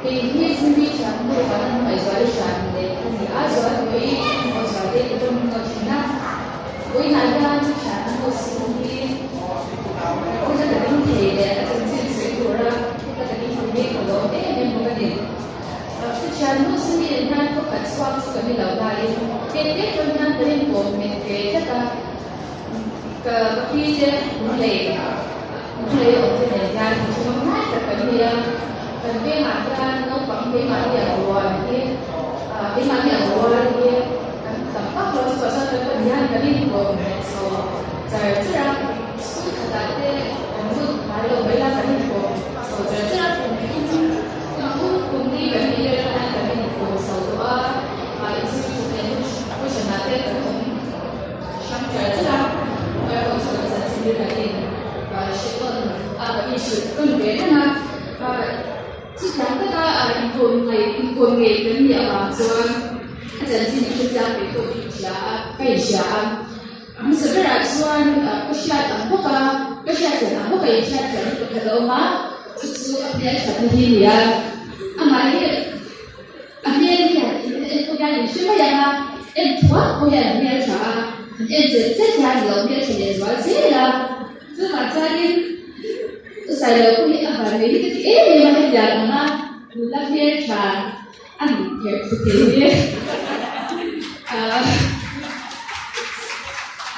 Kei hi Cindy thiamnu kan an ngaihzual i hran leh a ni a, zualpui emaw zualte i tawng tawh thin a. Vawiinah hian chu thiamnu Cindy huna ka ding thei leh a chanchin sawi tura huna ka ding thei hi ka lawm em em bawk a ni. Ka thiamnu Cindy nen hian khaw khat chhuak chu ka ni lo laiin tet tet pawn hian ka rin kawm nghet ve tlat a. Ka ka pi te lunglei lunglei awm te nen hian inchhung hnai tak kan nei a, kan vengah hian naupang keimahni ang rual hi ah keimahni ang rual hi kan tam vak lo chhuah chuan kan pahnih hian kan inkawm nghet chho char char a, school khatah te kan lut ngai lo mai la kan inkawm chho char char a, kum thum kum thum kum li kan nih vel atang hian kan inkawm chho tawh a, ah institution leh tuition ah te kan awm. Hrang char char a, erawh chu kan chanchin hi kan in hrilh tawn a, kan in hrilh tawn ve reng a, chutiang taka inkawm ngaih inkawm ngei kan nih avang chuan a chanchin hi hrechiang ve pawh hi ka hria a, ka inhria a. A hmasa berah chuan ka hriat ang bawk a, ka hriat chian ang bawk a inhriat chian hi pakhat a awm a, chu chu a hmelthatna hi a ni a, amah hi A hmel hi han in en pawh hian in hre mai ang a, en thuak pawh hian a hmel tha a, han en chet chet hian a lo hmel tha leh zual zel a. Chuvang chuanin u Sailo pawh hi a van nei hi ka ti em em a hetiang ang a, nula hmel tha a ni kher thu thei hi.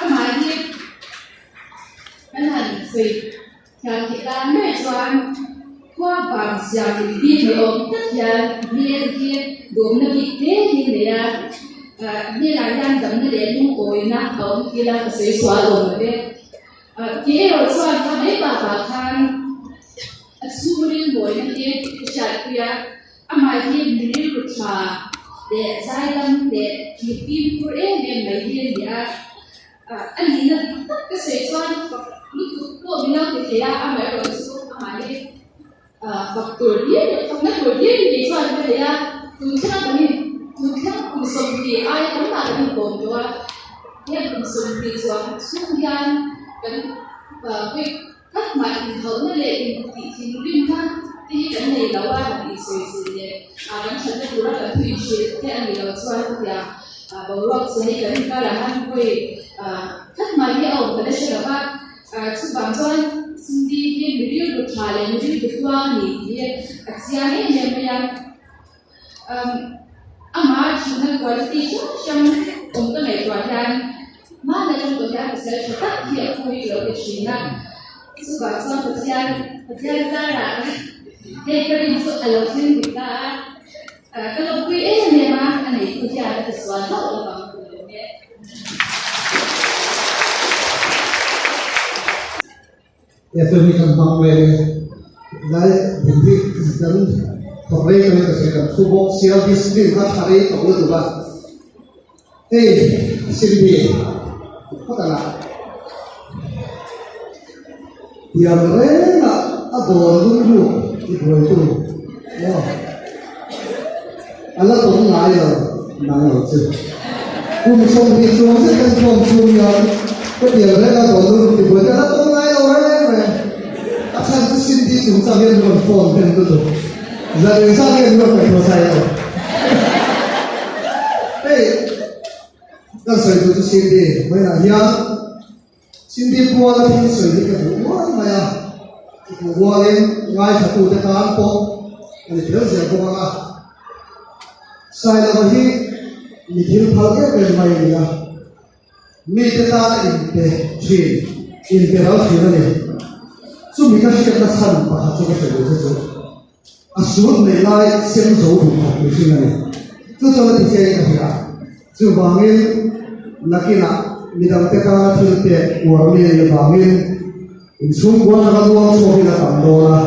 Amah hi kan han sawi Thiam tih tan ber chuan khua vang siam in bik ni awm tak hian hmel hi duhawmna bik hle hi a nei a, hmelah hian damna leh lungawina a awm thil a, ka sawi sual awm lo ve. Kei erawh chuan kha mai bakah khan a chhungril mawina hi ka hriatpui a, amah hi mi rilru tha leh zaidam leh mi fimkhur em em mai hi a ni a. A nihna dik tak ka sawi chuan fak lutuk pawh min lo ti thei a, amaherawh chu amah hi fak tur hlir fakna tur hlir hi kei chuan ka nei a, tun thleng kan in tun thleng kum 20 aia tam mah kan inkawm tawh a, heng kum 20 chuan chhung hian kan vawi khat mah inhauhna leh intih thinrim kha te hi kan nei lo a, han insawichilh leh kan thatna tura kan thu inhrilh te a nih loh chuan hetiang. Boruak chu hei kan inkarah hian vawi khat mai hi a awm ka la hre lo va, chuvang chuan Cindy hi mi rilru tha leh mi rilru tluang a ni tih hi a chiang em em mai a. Amah thihna quality hrang hrang awm ka ngaihtuah hian hmanah atang tawh hian pasal tha tak hi a phu hi ka lo ti thin a, chuvang chuan Pathian Pathian zarah hei ka rin chu a lo thleng dik ta a. Ka lawmpui em em a, a neitu hian a tisual hauh lo vang ka lawm e. FM hi kan hmang mek e. Lai bul hi kan thawk rei tawhin ka hria, kan thu bawk sia, discipline kha tha rei tawh lutuk a. Hei Cindy phawt ang a. Tiang reng ah a dawn lung ruk i buaitu maw? A la tawng ngai lo nang lo chu. Kum 20 chuang zet kan khawm chhung hian ka tiang reng a dawn lung ruk i buaitu a la tawng ngai lo reng reng. A chhan chu Cindy chungchang hian min rawn phone hnem lutuk. Zan engzat nge min rawn ngaihtuah chai lo. Hei kan sawi duh chu Cindy vawiinah hian Cindy puala thil sawi hi ka duh ual mai a, chutih rualin ngaithlatute tan pawh a ni tel zel bawk ang a. Sailova hi mi thil phal em em mai a ni a. Mite tana inpe thin, inpe ral thin a ni. Chumi ka hriatna chhan pakhat chu ka hre duh che chu, a sut nei lai sem zo duh khat mihring a ni. Chu chuan a ti chiangin ka hria. Chuvangin nakinah midangte tana thil pek uar mi a nih avangin inchhungkua atanga luang chhuakin a tam dawn a.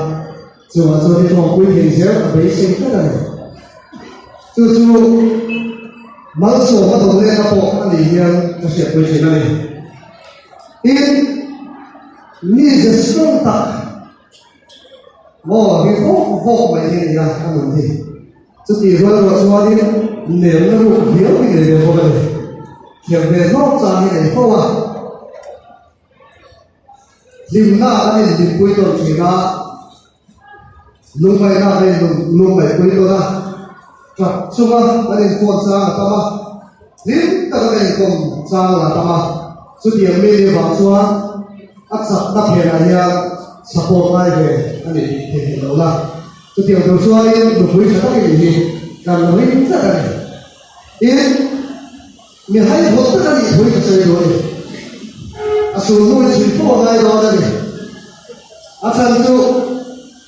Chuvang chuan i tawngpui thei zel a beisei tlat a ni. Chu chu malsawm a dawn lehna pawh a nih hian ka hriatpui thin a ni. Tin, mi ze strong tak maw ri vawk vawk mai hi a ni a, a nun hi. Chutih rual ruah chuanin nelna ruk viau hi nei ve bawk a ni. Thiam ve hlawk chang hi nei fo a. Hlimna kan inhlimpui tawn thin a. Lungngaihna a in lungngaihpui tawn a, tap chunga kan inphone chang a tam a, hlim taka kan inkawm chang la tam a, chutiang mi ni vang chuan a chakna phenah hian support ngai ve a ni tih theihnghilh lo la. Chutiang tur chuanin nupui tha tak i nih hi kan ring tlat a ni. Tin, mi haihawt tak a nih thu hi ka sawi duh a ni. A sulhnu hi chhui pawh a ngai dawn a ni. A chhan chu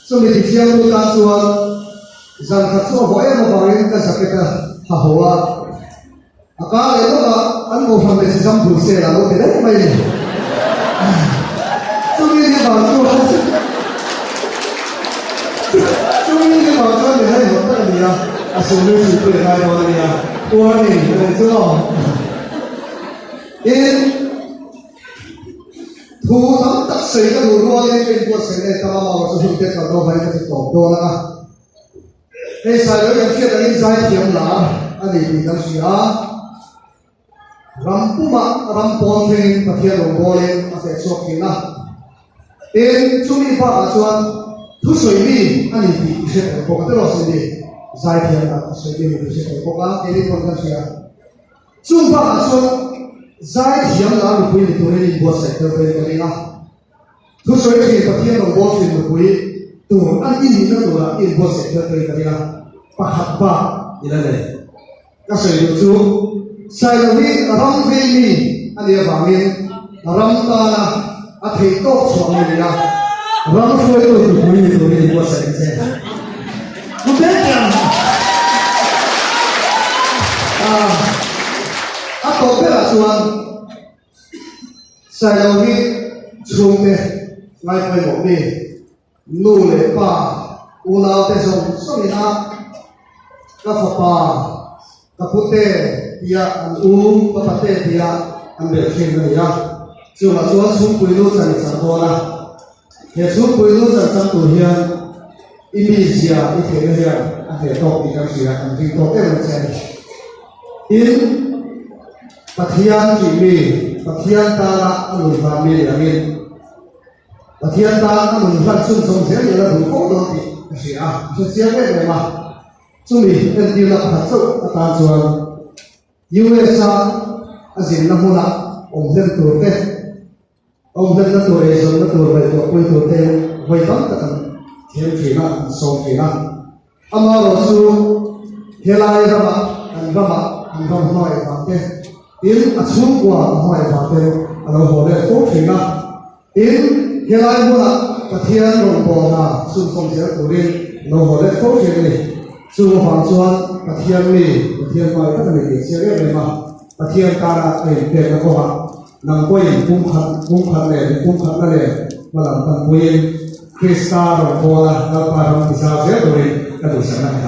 chumi tichiangtu tan chuan zan khat chu a vawh em avangin ka jacket a ha haw a. A kar leh lawkah an kohhran leh sizam bul sel a lo ti daih mai a ni. Chumi ni vang chuan chumi ni vang chuan mi haihawt tak a ni a, a sulhnu chhui pawh i ngai dawn a nia. Warning a ni chu maw? Tin. Thu tam tak sawi ka duh rualin ka inbuatsaih leh ta a, chu hun te kal dawn vangin ka ti tawp dawn a. Hei Sailo kan hriat angin zaithiam lar a ni tih kan hria a, ram pumah ram pawn thlengin Pathian rawngbawlin a feh chhuak thin a. Tin, chumi bakah chuan thusawi mi a ni tih i hre tel bawk a, tiraw Cindy? Zaithiam lar thusawi mi a ni tih i hre tel bawk a, keini pawn kan hria. Chung bakah chuan zaithiam lar nupui ni turin inbuatsaih tel dawn ka ring a. Thusawi thin Pathian rawngbâwl thin nupui tur an i nihna turah i inbuatsaih tel dawn ka ring a, pakhat bak i la nei. Ka sawi duh chu Sailo hi ram vei mi a nih avangin ram tana a theih tawk chhuah mi a ni a, ram hruaitu nupui ni turin inbuatsaih ang che. A tawp berah chuan Sailo hi chhungte ngaipawimawh mi, nu leh pa, unaute zawng zawngin a ka fapa, ka pute tia an u, ka pate tia an belh thin a ni a. Chungah chuan chhungpui nu chan i chang dawn a. He chhungpui nu chan chang tur hian i mizia i theihna hian a hneh tawk tih kan hria, kan ring tawk em ang che a ni. Tin, Pathian tih mi, Pathian tana a nun hlan mi ni angin, Pathian tan a nun hlan chhunzawm zel i la duh fo dawn tih ka hria a, ka hre chiang em em a. Chumi entirna pakhat chauh atan chuan US-a a zinna hmuna awm hlen tur te, Awm hlenna tur, eizawnna tur, ngaihtuahpui tur te vawi tam tak an thiam thin a, an sawm thin a. Amaherawh chu helai ramah, kan ramah an ram hmangaih vang te, tin a chhungkua a hmangaih vang te a lo haw let fo thin a. Tin, helai hmunah Pathian rawngbawlna chhunzawm zel turin a lo haw let fo thin a ni. Chu avang chuan Pathian mi, Pathian hmangaih tak a ni tih a chiang em em a. Pathian tana a inpekna kawngah nang pawhin pumkhat pumkhat leh mi pumkhatna leh hmalam panpuiin Krista rawn kawl a, Lalpa ram ti zau zel turin ka duhsakna ka.